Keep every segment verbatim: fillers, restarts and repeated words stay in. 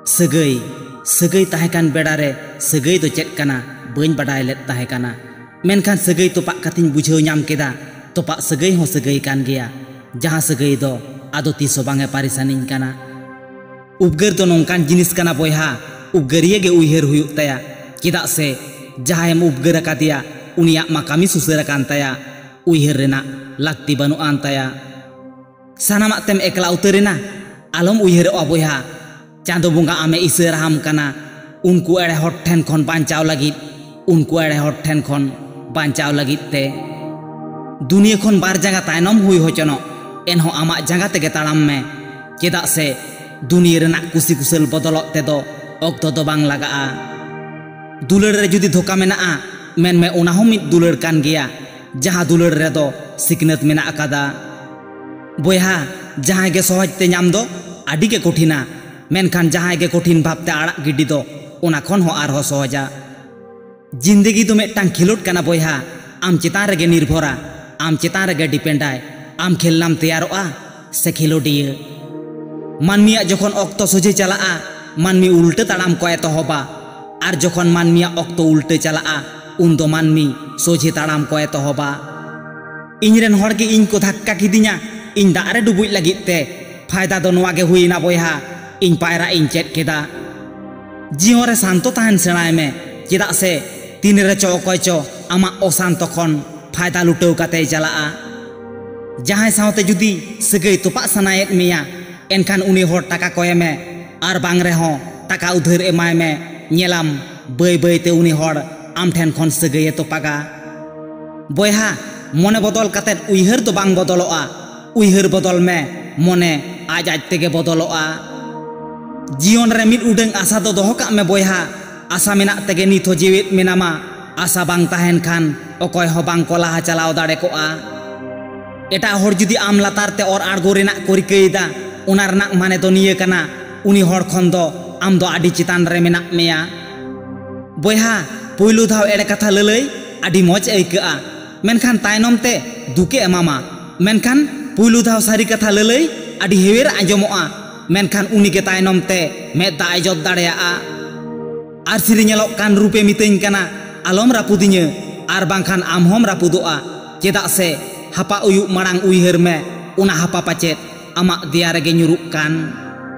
ᱥᱟᱹᱜᱟᱹᱭ᱾ ᱥᱟᱹᱜᱟᱹᱭ ᱛᱟᱦᱮᱸ ᱠᱟᱱ ᱵᱮᱲᱟ ᱨᱮ ᱥᱟᱹᱜᱟᱹᱭ ᱫᱚ ᱪᱮᱫ ᱠᱟᱱᱟ ᱵᱟᱹᱧ ᱵᱟᱰᱟᱭ ᱞᱮᱫ ᱛᱟᱦᱮᱸ ᱠᱟᱱᱟ᱾ ᱢᱮᱱᱠᱷᱟᱱ ᱥᱟᱹᱜᱟᱹᱭ ᱛᱚᱯᱟᱜ ᱠᱟᱛᱮᱧ ᱵᱩᱡᱷᱟᱹᱣ ᱧᱟᱢ ᱠᱮᱫᱟ, ᱛᱚᱯᱟᱜ ᱥᱟᱹᱜᱟᱹᱭ ᱦᱚᱸ ᱥᱟᱹᱜᱟᱹᱭ ᱠᱟᱱ ᱜᱮᱭᱟ᱾ ᱡᱟᱦᱟᱸ ᱥᱟᱹᱜᱟᱹᱭ ᱫᱚ ᱟᱫᱚ ᱛᱤᱥ ᱦᱚᱸ ᱵᱟᱝ ᱮ ᱯᱟᱹᱨᱤᱥᱟᱱᱤᱧ ᱠᱟᱱᱟ᱾ ᱩᱯᱜᱟᱹᱨ ᱫᱚ ᱱᱚᱝᱠᱟᱱ ᱡᱤᱱᱤᱥ ᱠᱟᱱᱟ ᱵᱚᱭᱦᱟ, ᱩᱯᱜᱟᱹᱨᱤᱭᱟᱹ ᱜᱮ ᱩᱭᱦᱟᱹᱨ ᱦᱩᱭᱩᱜ ᱛᱟᱭᱟ᱾ ᱪᱮᱫᱟᱜ ᱥᱮ ᱡᱟᱦᱟᱸᱭᱮᱢ ᱩᱯᱜᱟᱹᱨ ᱟᱠᱟᱫᱮᱭᱟ, ᱩᱱᱤᱭᱟᱜ ᱢᱟ ᱠᱟᱹᱢᱤ ᱥᱩᱥᱟᱹᱨ ᱟᱠᱟᱱ ᱛᱟᱭᱟ, ᱩᱭᱦᱟᱹᱨ ᱨᱮᱱᱟᱜ ᱞᱟᱹᱠᱛᱤ ᱵᱟᱹᱱᱩᱜ ᱟᱱ ᱛᱟᱭᱟ᱾ ᱥᱟᱱᱟᱢᱟᱜ ᱛᱮᱢ ᱮᱠᱞᱟ ᱩᱛᱟᱹᱨ ᱮᱱᱟ, ᱟᱞᱚᱢ ᱩᱭᱦᱟᱹᱨᱚᱜᱼᱟ ᱵᱚᱭᱦᱟ᱾ ᱪᱟᱸᱫᱚ ᱵᱚᱸᱜᱟ ᱟᱢᱮ ᱤᱥᱟᱹᱨᱟᱦᱟᱢ ᱠᱟᱱᱟ, ᱩᱱᱠᱩ ᱮᱲᱮ ᱦᱚᱲ ᱴᱷᱮᱱ ᱠᱷᱚᱱ ᱵᱟᱧᱪᱟᱣ ᱞᱟᱹᱜᱤᱫ, ᱩᱱᱠᱩ ᱮᱲᱮ ᱦᱚᱲ ᱴᱷᱮᱱ ᱠᱷᱚᱱ ᱵᱟᱧᱪᱟᱣ ᱞᱟᱹᱜᱤᱫ ᱛᱮ᱾ ᱫᱩᱱᱤᱭᱟᱹ ᱠᱷᱚᱱ ᱵᱟᱨ ᱡᱟᱸᱜᱟ ᱛᱟᱭᱱᱚᱢ ᱦᱩᱭ ᱦᱚᱪᱚᱱᱚᱜ, ᱮᱱᱦᱚᱸ ᱟᱢᱟᱜ ᱡᱟᱸᱜᱟ ᱛᱮᱜᱮ ᱛᱟᱲᱟᱢ ᱢᱮ᱾ ᱪᱮᱫᱟᱜ ᱥᱮ ᱫᱩᱱᱤᱭᱟᱹ ᱨᱮᱱᱟᱜ ᱠᱩᱥᱤ ᱠᱩᱥᱟᱹᱞ ᱵᱚᱫᱚᱞᱚᱜ ᱛᱮᱫᱚ ᱚᱠᱛᱚ ᱫᱚ ᱵᱟᱝ ᱞᱟᱜᱟᱜᱼᱟ᱾ ᱫᱩᱞᱟᱹᱲ ᱨᱮ ᱡᱩᱫᱤ ᱫᱷᱳᱠᱟ ᱢᱮᱱᱟᱜᱼᱟ, ᱢᱮᱱᱢᱮ ᱚᱱᱟ ᱦᱚᱸ ᱢᱤᱫ ᱫᱩᱞᱟᱹᱲ ᱠᱟᱱ ᱜᱮᱭᱟ, ᱡᱟᱦᱟᱸ ᱫᱩᱞᱟᱹᱲ ᱨᱮᱫᱚ ᱥᱤᱠᱷᱱᱟᱹᱛ ᱢᱮᱱᱟᱜ ᱟᱠᱟᱫᱟ᱾ ᱵᱚᱭᱦᱟ, ᱡᱟᱦᱟᱸᱭ ᱜᱮ ᱥᱚᱦᱚᱡ ᱛᱮ ᱧᱟᱢ ᱫᱚ ᱟᱹᱰᱤ ᱜᱮ ᱠᱚᱴᱷᱤᱱᱟ, ᱢᱮᱱᱠᱷᱟᱱ ᱡᱟᱦᱟᱸᱭ ᱜᱮ ᱠᱚᱴᱷᱤᱱ ᱵᱷᱟᱵᱽᱛᱮ ᱟᱲᱟᱜ ᱜᱤᱰᱤ ᱫᱚ ᱚᱱᱟ ᱠᱷᱚᱱ ᱦᱚᱸ ᱟᱨᱦᱚᱸ ᱥᱚᱦᱚᱡᱟ᱾ ᱡᱤᱱᱫᱮᱜᱤ ᱫᱚ ᱢᱤᱫᱴᱟᱝ ᱠᱷᱮᱞᱳᱰ ᱠᱟᱱᱟ ᱵᱚᱭᱦᱟ, ᱟᱢ ᱪᱮᱛᱟᱱ ᱨᱮᱜᱮ ᱱᱤᱨᱵᱷᱚᱨᱟ, ᱟᱢ ᱪᱮᱛᱟᱱ ᱨᱮᱜᱮ ᱰᱤᱯᱮᱱᱰᱟᱭ, ᱟᱢ ᱠᱷᱮᱞᱱᱟᱢ ᱛᱮᱭᱟᱨᱚᱜᱼᱟ ᱥᱮ ᱠᱷᱮᱞᱳᱰᱤᱭᱟᱹ᱾ ᱢᱟᱹᱱᱢᱤᱭᱟᱜ ᱡᱚᱠᱷᱚᱱ ᱚᱠᱛᱚ ᱥᱚᱡᱷᱮ ᱪᱟᱞᱟᱜᱼᱟ, ᱢᱟᱹᱱᱢᱤ ᱩᱞᱴᱟᱹ ᱛᱟᱲᱟᱢ ᱠᱚ ᱮᱛᱚᱦᱚᱵᱟ, ᱟᱨ ᱡᱚᱠᱷᱚᱱ ᱢᱟᱹᱱᱢᱤᱭᱟᱜ ᱚᱠᱛᱚ ᱩᱞᱴᱟᱹ ᱪᱟᱞᱟᱜᱼᱟ, ᱩᱱᱫᱚ ᱢᱟᱹᱱᱢᱤ ᱥᱚᱡᱷᱮ ᱛᱟᱲᱟᱢ ᱠᱚ ᱮᱛᱚᱦᱚᱵᱟ᱾ ᱤᱧ ᱨᱮᱱ ᱦᱚᱲ ᱜᱮ ᱤᱧ ᱠᱚ ᱫᱷᱟᱠᱠᱟ ᱠᱤᱫᱤᱧᱟ, ᱤᱧ ᱫᱟᱜ ᱨᱮ ᱰᱩᱵᱩᱡ ᱞᱟᱹᱜᱤᱫ ᱛᱮ᱾ ᱯᱷᱟᱭᱫᱟ ᱫᱚ ᱱᱚᱣᱟ ᱜᱮ ᱦᱩᱭᱮᱱᱟ ᱵᱚᱭᱦᱟ, ᱤᱧ ᱯᱟᱭᱨᱟᱜ ᱤᱧ ᱪᱮᱫ ᱠᱮᱫᱟ᱾ ᱡᱤᱭᱚᱱ ᱨᱮ ᱥᱟᱱᱛᱚ ᱛᱟᱦᱮᱱ ᱥᱮᱬᱟᱭ ᱢᱮ, ᱪᱮᱫᱟᱜ ᱥᱮ ᱛᱤᱱ ᱨᱮᱪᱚ ᱚᱠᱚᱭ ᱪᱚ ᱟᱢᱟᱜ ᱚᱥᱟᱱᱛᱚ ᱠᱷᱚᱱ ᱯᱷᱟᱭᱫᱟ ᱞᱩᱴᱟᱹᱣ ᱠᱟᱛᱮᱭ ᱪᱟᱞᱟᱜᱼᱟ᱾ ᱡᱟᱦᱟᱸᱭ ᱥᱟᱶᱛᱮ ᱡᱩᱫᱤ ᱥᱟᱹᱜᱟᱹᱭ ᱛᱚᱯᱟᱜ ᱥᱟᱱᱟᱭᱮᱫ ᱢᱮᱭᱟ, ᱮᱱᱠᱷᱟᱱ ᱩᱱᱤ ᱦᱚᱲ ᱴᱟᱠᱟ ᱠᱚᱭ ᱢᱮ, ᱟᱨ ᱵᱟᱝ ᱨᱮᱦᱚᱸ ᱴᱟᱠᱟ ᱩᱫᱷᱟᱹᱨ ᱮᱢᱟᱭ ᱢᱮ᱾ ᱧᱮᱞᱟᱢ, ᱵᱟᱹᱭ ᱵᱟᱹᱭ ᱛᱮ ᱩᱱᱤ ᱦᱚᱲ ᱟᱢ ᱴᱷᱮᱱ ᱠᱷᱚᱱ ᱥᱟᱹᱜᱟᱹᱭᱮ ᱛᱚᱯᱟᱜᱟ᱾ ᱵᱚᱭᱦᱟ, ᱢᱚᱱᱮ ᱵᱚᱫᱚᱞ ᱠᱟᱛᱮᱫ ᱩᱭᱦᱟᱹᱨ ᱫᱚ ᱵᱟᱝ ᱵᱚᱫᱚᱞᱚᱜᱼᱟ᱾ ᱩᱭᱦᱟᱹᱨ ᱵᱚᱫᱚᱞ ᱢᱮ, ᱢᱚᱱᱮ ᱟᱡ ᱟᱡ ᱛᱮᱜᱮ ᱵᱚᱫᱚᱞᱚᱜᱼᱟ᱾ ᱡᱤᱭᱚᱱ ᱨᱮ ᱢᱤᱫ ᱩᱰᱟᱹᱝ ᱟᱥᱟ ᱫᱚ ᱫᱚᱦᱚ ᱠᱟᱜ ᱢᱮ ᱵᱚᱭᱦᱟ, ᱟᱥᱟ ᱢᱮᱱᱟᱜ ᱛᱮᱜᱮ ᱱᱤᱛ ᱦᱚᱸ ᱡᱮᱣᱮᱫ ᱢᱮᱱᱟᱢᱟ᱾ ᱟᱥᱟ ᱵᱟᱝ ᱛᱟᱦᱮᱱ ᱠᱷᱟᱱ ᱚᱠᱚᱭ ᱦᱚᱸ ᱵᱟᱝ ᱠᱚ ᱞᱟᱦᱟ ᱪᱟᱞᱟᱣ ᱫᱟᱲᱮ ᱠᱚᱜᱼᱟ᱾ ᱮᱴᱟᱜ ᱦᱚᱲ ᱡᱩᱫᱤ ᱟᱢ ᱞᱟᱛᱟᱨ ᱛᱮ ᱚᱨ ᱟᱬᱜᱚ ᱨᱮᱱᱟᱜ ᱠᱚ ᱨᱤᱠᱟᱹᱭᱮᱫᱟ, ᱚᱱᱟ ᱨᱮᱱᱟᱜ ᱢᱟᱱᱮ ᱫᱚ ᱱᱤᱭᱟᱹ ᱠᱟᱱᱟ, ᱩᱱᱤ ᱦᱚᱲ ᱠᱷᱚᱱ ᱫᱚ ᱟᱢ ᱫᱚ ᱟᱹᱰᱤ ᱪᱮᱛᱟᱱ ᱨᱮ ᱢᱮᱱᱟᱜ ᱢᱮᱭᱟ᱾ ᱵᱚᱭᱦᱟ, ᱯᱩᱭᱞᱩ ᱫᱷᱟᱣ ᱮᱲᱮ ᱠᱟᱛᱷᱟ ᱞᱟᱹᱞᱟᱹᱭ ᱟᱹᱰᱤ ᱢᱚᱡᱽ ᱟᱹᱭᱠᱟᱹᱜᱼᱟ, ᱢᱮᱱᱠᱷᱟᱱ ᱛᱟᱭᱱᱚᱢ ᱛᱮ ᱫᱩᱠᱮ ᱮᱢᱟᱢᱟ᱾ ᱢᱮᱱᱠᱷᱟᱱ ᱯᱩᱭᱞᱩ ᱫᱷᱟᱣ ᱥᱟᱹᱨᱤ ᱠᱟᱛᱷᱟ ᱞᱟᱹᱞᱟᱹᱭ ᱟᱹᱰᱤ ᱦᱮᱣᱮᱨ ᱟᱸᱡᱚᱢᱚᱜᱼᱟ, ᱢᱮᱱᱠᱷᱟᱱ ᱩᱱᱤ ᱜᱮ ᱛᱟᱭᱱᱚᱢ ᱛᱮ ᱢᱮᱫ ᱫᱟᱜ ᱮ ᱡᱚᱫ ᱫᱟᱲᱮᱭᱟᱜᱼᱟ᱾ ᱟᱨᱥᱤ ᱨᱮ ᱧᱮᱞᱚᱜ ᱠᱟᱱ ᱨᱩᱯᱮ ᱢᱤᱛᱟᱹᱧ ᱠᱟᱱᱟ, "ᱟᱞᱚᱢ ᱨᱟᱹᱯᱩᱫᱤᱧᱟᱹ, ᱟᱨ ᱵᱟᱝᱠᱷᱟᱱ ᱟᱢ ᱦᱚᱸᱢ ᱨᱟᱹᱯᱩᱫᱚᱜᱼᱟ, ᱪᱮᱫᱟᱜ ᱥᱮ ᱦᱟᱯᱟ ᱩᱭᱩᱜ ᱢᱟᱲᱟᱝ ᱩᱭᱦᱟᱹᱨ ᱢᱮ, ᱚᱱᱟ ᱦᱟᱯᱟ ᱯᱟᱪᱮᱫ ᱟᱢᱟᱜ ᱫᱮᱭᱟ ᱨᱮᱜᱮ ᱧᱩᱨᱩᱜ ᱠᱟᱱ᱾"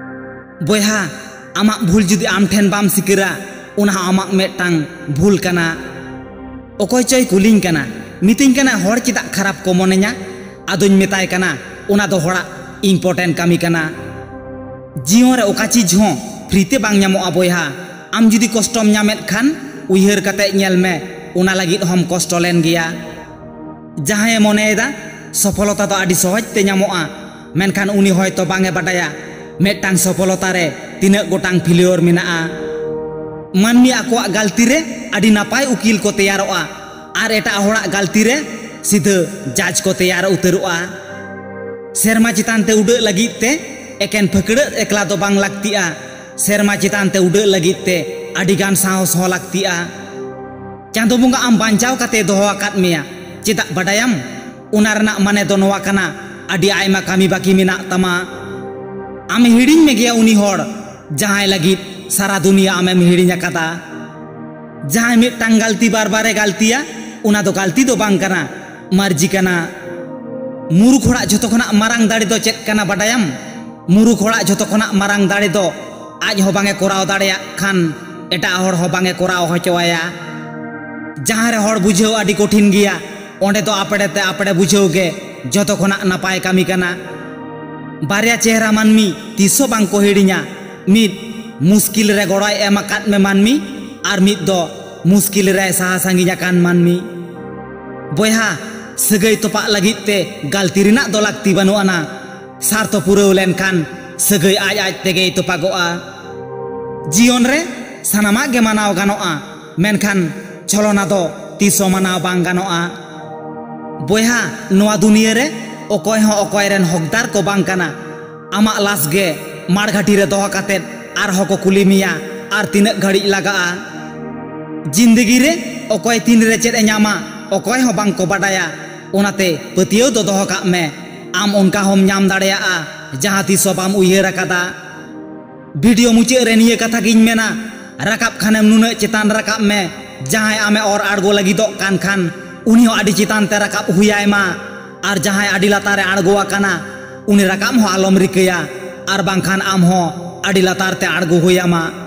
ᱵᱚᱭᱦᱟ, ᱟᱢᱟᱜ ᱵᱷᱩᱞ ᱡᱩᱫᱤ ᱟᱢ ᱴᱷᱮᱱ ᱵᱟᱢ ᱥᱤᱠᱟᱹᱨᱟ, ᱚᱱᱟ ᱦᱚᱸ ᱟᱢᱟᱜ ᱢᱤᱫᱴᱟᱝ ᱵᱷᱩᱞ ᱠᱟᱱᱟ᱾ ᱚᱠᱚᱭ ᱪᱚᱭ ᱠᱩᱞᱤᱧ ᱠᱟᱱᱟ, ᱢᱤᱛᱟᱹᱧ ᱠᱟᱱᱟ, "ᱦᱚᱲ ᱪᱮᱫᱟᱜ ᱠᱷᱟᱨᱟᱯ ᱠᱚ ᱢᱚᱱᱮᱧᱟ?" ᱟᱫᱚᱧ ᱢᱮᱛᱟᱭ ᱠᱟᱱᱟ, "ᱚᱱᱟ ᱫᱚ ᱦᱚᱲᱟᱜ important ᱠᱟᱹᱢᱤ ᱠᱟᱱᱟ᱾" ᱡᱤᱭᱚᱱ ᱨᱮ ᱚᱠᱟ ᱪᱤᱡᱽ ᱦᱚᱸ free ᱛᱮ ᱵᱟᱝ ᱧᱟᱢᱚᱜᱼᱟ ᱵᱚᱭᱦᱟ᱾ ᱟᱢ ᱡᱩᱫᱤ ᱠᱚᱥᱴᱚᱢ ᱧᱟᱢᱮᱫ ᱠᱷᱟᱱ, ᱩᱭᱦᱟᱹᱨ ᱠᱟᱛᱮ ᱧᱮᱞ ᱢᱮ, ᱚᱱᱟ ᱞᱟᱹᱜᱤᱫ ᱦᱚᱸᱢ ᱠᱚᱥᱴᱚ ᱞᱮᱱ ᱜᱮᱭᱟ᱾ ᱡᱟᱦᱟᱸᱭᱮ ᱢᱚᱱᱮᱭᱮᱫᱟ ᱥᱚᱯᱷᱚᱞᱚᱛᱟ ᱫᱚ ᱟᱹᱰᱤ ᱥᱚᱦᱚᱡᱽ ᱛᱮ ᱧᱟᱢᱚᱜᱼᱟ, ᱢᱮᱱᱠᱷᱟᱱ ᱩᱱᱤ ᱦᱚᱭᱛᱚ ᱵᱟᱝ ᱮ ᱵᱟᱰᱟᱭᱟ ᱢᱤᱫᱴᱟᱝ ᱥᱚᱯᱷᱚᱞᱚᱛᱟ ᱨᱮ ᱛᱤᱱᱟᱹᱜ ᱜᱚᱴᱟᱝ failure ᱢᱮᱱᱟᱜᱼᱟ᱾ ᱢᱟᱹᱱᱢᱤ ᱟᱠᱚᱣᱟᱜ ᱜᱟᱹᱞᱛᱤ ᱨᱮ ᱟᱹᱰᱤ ᱱᱟᱯᱟᱭ ᱩᱠᱤᱞ ᱠᱚ ᱛᱮᱭᱟᱨᱚᱜᱼᱟ, ᱟᱨ ᱮᱴᱟᱜ ᱦᱚᱲᱟᱜ ᱜᱟᱹᱞᱛᱤ ᱨᱮ ᱥᱤᱫᱷᱟᱹ judge ᱠᱚ ᱛᱮᱭᱟᱨ ᱩᱛᱟᱹᱨᱚᱜᱼᱟ᱾ ᱥᱮᱨᱢᱟ ᱪᱮᱛᱟᱱ ᱛᱮ ᱩᱰᱟᱹᱜ ᱞᱟᱹᱜᱤᱫ ᱛᱮ ᱮᱠᱮᱱ ᱯᱷᱟᱹᱠᱲᱟᱹᱜ ᱮᱠᱞᱟ ᱫᱚ ᱵᱟᱝ ᱞᱟᱹᱠᱛᱤᱜᱼᱟ᱾ ᱥᱮᱨᱢᱟ ᱪᱮᱛᱟᱱ ᱛᱮ ᱩᱰᱟᱹᱜ ᱞᱟᱹᱜᱤᱫ ᱛᱮ ᱟᱹᱰᱤ ᱜᱟᱱ ᱥᱟᱦᱚᱥ ᱦᱚᱸ ᱞᱟᱹᱠᱛᱤᱜᱼᱟ᱾ ᱪᱟᱸᱫᱚ ᱵᱚᱸᱜᱟ ᱟᱢ ᱵᱟᱧᱪᱟᱣ ᱠᱟᱛᱮ ᱫᱚᱦᱚ ᱟᱠᱟᱫ ᱢᱮᱭᱟ, ᱪᱮᱫᱟᱜ ᱵᱟᱰᱟᱭᱟᱢ? ᱚᱱᱟ ᱨᱮᱱᱟᱜ ᱢᱟᱱᱮ ᱫᱚ ᱱᱚᱣᱟ ᱠᱟᱱᱟ, ᱟᱹᱰᱤ ᱟᱭᱢᱟ ᱠᱟᱹᱢᱤ ᱵᱟᱹᱠᱤ ᱢᱮᱱᱟᱜ ᱛᱟᱢᱟ᱾ ᱟᱢᱮ ᱦᱤᱲᱤᱧ ᱢᱮᱜᱮᱭᱟ ᱩᱱᱤ ᱦᱚᱲ, ᱡᱟᱦᱟᱸᱭ ᱞᱟᱹᱜᱤᱫ ᱥᱟᱨᱟ ᱫᱩᱱᱤᱭᱟᱹ ᱟᱢᱮᱢ ᱦᱤᱲᱤᱧ ᱟᱠᱟᱫᱟ᱾ ᱡᱟᱦᱟᱸᱭ ᱢᱤᱫᱴᱟᱝ ᱜᱟᱹᱞᱛᱤ ᱵᱟᱨ ᱵᱟᱨᱮ ᱜᱟᱹᱞᱛᱤᱭᱟ, ᱚᱱᱟ ᱫᱚ ᱜᱟᱹᱞᱛᱤ ᱫᱚ ᱵᱟᱝ ᱠᱟᱱᱟ, ᱢᱟᱹᱨᱡᱤ ᱠᱟᱱᱟ᱾ ᱢᱩᱨᱩᱠᱷ ᱦᱚᱲᱟᱜ ᱡᱷᱚᱛᱚ ᱠᱷᱚᱱᱟᱜ ᱢᱟᱨᱟᱝ ᱫᱟᱲᱮ ᱫᱚ ᱪᱮᱫ ᱠᱟᱱᱟ ᱵᱟᱰᱟᱭᱟᱢ? ᱢᱩᱨᱩᱠᱷ ᱦᱚᱲᱟᱜ ᱡᱷᱚᱛᱚ ᱠᱷᱚᱱᱟᱜ ᱢᱟᱨᱟᱝ ᱫᱟᱲᱮ ᱫᱚ ᱟᱡ ᱦᱚᱸ ᱵᱟᱝ ᱮ ᱠᱚᱨᱟᱣ ᱫᱟᱲᱮᱭᱟᱜ ᱠᱷᱟᱱ ᱮᱴᱟᱜ ᱦᱚᱲ ᱦᱚᱸ ᱵᱟᱝ ᱮ ᱠᱚᱨᱟᱣ ᱦᱚᱪᱚ ᱟᱭᱟ᱾ ᱡᱟᱦᱟᱸ ᱨᱮ ᱦᱚᱲ ᱵᱩᱡᱷᱟᱹᱣ ᱟᱹᱰᱤ ᱠᱚᱴᱷᱤᱱ ᱜᱮᱭᱟ, ᱚᱸᱰᱮ ᱫᱚ ᱟᱯᱲᱮ ᱛᱮ ᱟᱯᱲᱮ ᱵᱩᱡᱷᱟᱹᱣ ᱜᱮ ᱡᱷᱚᱛᱚ ᱠᱷᱚᱱᱟᱜ ᱱᱟᱯᱟᱭ ᱠᱟᱹᱢᱤ ᱠᱟᱱᱟ᱾ ᱵᱟᱨᱭᱟ ᱪᱮᱦᱨᱟ ᱢᱟᱹᱱᱢᱤ ᱛᱤᱥ ᱦᱚᱸ ᱵᱟᱝ ᱠᱚ ᱦᱤᱲᱤᱧᱟ, ᱢᱤᱫ ᱢᱩᱥᱠᱤᱞ ᱨᱮ ᱜᱚᱲᱚᱭ ᱮᱢ ᱟᱠᱟᱫ ᱢᱮ ᱢᱟᱹᱱᱢᱤ, ᱟᱨ ᱢᱤᱫ ᱫᱚ ᱢᱩᱥᱠᱤᱞ ᱨᱮ ᱥᱟᱦᱟ ᱥᱟᱺᱜᱤᱧ ᱟᱠᱟᱱ ᱢᱟᱹᱱᱢᱤ᱾ ᱵᱚᱭᱦᱟ, ᱥᱟᱹᱜᱟᱹᱭ ᱛᱚᱯᱟᱜ ᱞᱟᱹᱜᱤᱫ ᱛᱮ ᱜᱟᱹᱞᱛᱤ ᱨᱮᱱᱟᱜ ᱫᱚ ᱞᱟᱹᱠᱛᱤ ᱵᱟᱹᱱᱩᱜ ᱟᱱᱟ᱾ ᱥᱟᱨᱛᱷᱚ ᱯᱩᱨᱟᱹᱣ ᱞᱮᱱᱠᱷᱟᱱ ᱥᱟᱹᱜᱟᱹᱭ ᱟᱡ ᱟᱡ ᱛᱮᱜᱮᱭ ᱛᱚᱯᱟᱜᱚᱜᱼᱟ᱾ ᱡᱤᱭᱚᱱ ᱨᱮ ᱥᱟᱱᱟᱢᱟᱜ ᱜᱮ ᱢᱟᱱᱟᱣ ᱜᱟᱱᱚᱜᱼᱟ, ᱢᱮᱱᱠᱷᱟᱱ ᱪᱷᱚᱞᱚᱱᱟ ᱫᱚ ᱛᱤᱥ ᱦᱚᱸ ᱢᱟᱱᱟᱣ ᱵᱟᱝ ᱜᱟᱱᱚᱜᱼᱟ᱾ ᱵᱚᱭᱦᱟ, ᱱᱚᱣᱟ ᱫᱩᱱᱤᱭᱟᱹ ᱨᱮ ᱚᱠᱚᱭ ᱦᱚᱸ ᱚᱠᱚᱭ ᱨᱮᱱ ᱦᱚᱠᱫᱟᱨ ᱠᱚ ᱵᱟᱝ ᱠᱟᱱᱟ᱾ ᱟᱢᱟᱜ ᱞᱟᱥ ᱜᱮ ᱢᱟᱲᱜᱷᱟᱴᱤ ᱨᱮ ᱫᱚᱦᱚ ᱠᱟᱛᱮᱫ ᱟᱨᱦᱚᱸ ᱠᱚ ᱠᱩᱞᱤ ᱢᱮᱭᱟ, ᱟᱨ ᱛᱤᱱᱟᱹᱜ ᱜᱷᱟᱹᱲᱤᱡ ᱞᱟᱜᱟᱜᱼᱟ? ᱡᱤᱱᱫᱮᱜᱤ ᱨᱮ ᱚᱠᱚᱭ ᱛᱤᱱ ᱨᱮ ᱪᱮᱫ ᱮ ᱧᱟᱢᱟ, ᱚᱠᱚᱭ ᱦᱚᱸ ᱵᱟᱝ ᱠᱚ ᱵᱟᱰᱟᱭᱟ᱾ ᱚᱱᱟᱛᱮ ᱯᱟᱹᱛᱭᱟᱹᱣ ᱫᱚ ᱫᱚᱦᱚ ᱠᱟᱜ ᱢᱮ᱾ ᱟᱢ ᱚᱱᱠᱟ ᱦᱚᱸᱢ ᱧᱟᱢ ᱫᱟᱲᱮᱭᱟᱜᱼᱟ, ᱡᱟᱦᱟᱸ ᱛᱤᱥ ᱦᱚᱸ ᱵᱟᱢ ᱩᱭᱦᱟᱹᱨ ᱟᱠᱟᱫᱟ᱾ ᱵᱷᱤᱰᱤᱭᱳ ᱢᱩᱪᱟᱹᱫ ᱨᱮ ᱱᱤᱭᱟᱹ ᱠᱟᱛᱷᱟ ᱜᱤᱧ ᱢᱮᱱᱟ, ᱨᱟᱠᱟᱵ ᱠᱷᱟᱱᱮᱢ ᱱᱩᱱᱟᱹᱜ ᱪᱮᱛᱟᱱ ᱨᱟᱠᱟᱵ ᱢᱮ, ᱡᱟᱦᱟᱸᱭ ᱟᱢᱮ ᱚᱨ ᱟᱬᱜᱚ ᱞᱟᱹᱜᱤᱫᱚᱜ ᱠᱟᱱ ᱠᱷᱟᱱ, ᱩᱱᱤ ᱦᱚᱸ ᱟᱹᱰᱤ ᱪᱮᱛᱟᱱ ᱛᱮ ᱨᱟᱠᱟᱵ ᱦᱩᱭᱟᱭ ᱢᱟ᱾ ᱟᱨ ᱡᱟᱦᱟᱸᱭ ᱟᱹᱰᱤ ᱞᱟᱛᱟᱨ ᱨᱮ ᱟᱬᱜᱚ ᱟᱠᱟᱱᱟ, ᱩᱱᱤ ᱨᱟᱠᱟᱵ ᱦᱚᱸ ᱟᱞᱚᱢ ᱨᱤᱠᱟᱹᱭᱟ, ᱟᱨ ᱵᱟᱝᱠᱷᱟᱱ ᱟᱢ ᱦᱚᱸ ᱟᱹᱰᱤ ᱞᱟᱛᱟᱨ ᱛᱮ ᱟᱬᱜᱚ ᱦᱩᱭ ᱟᱢᱟ᱾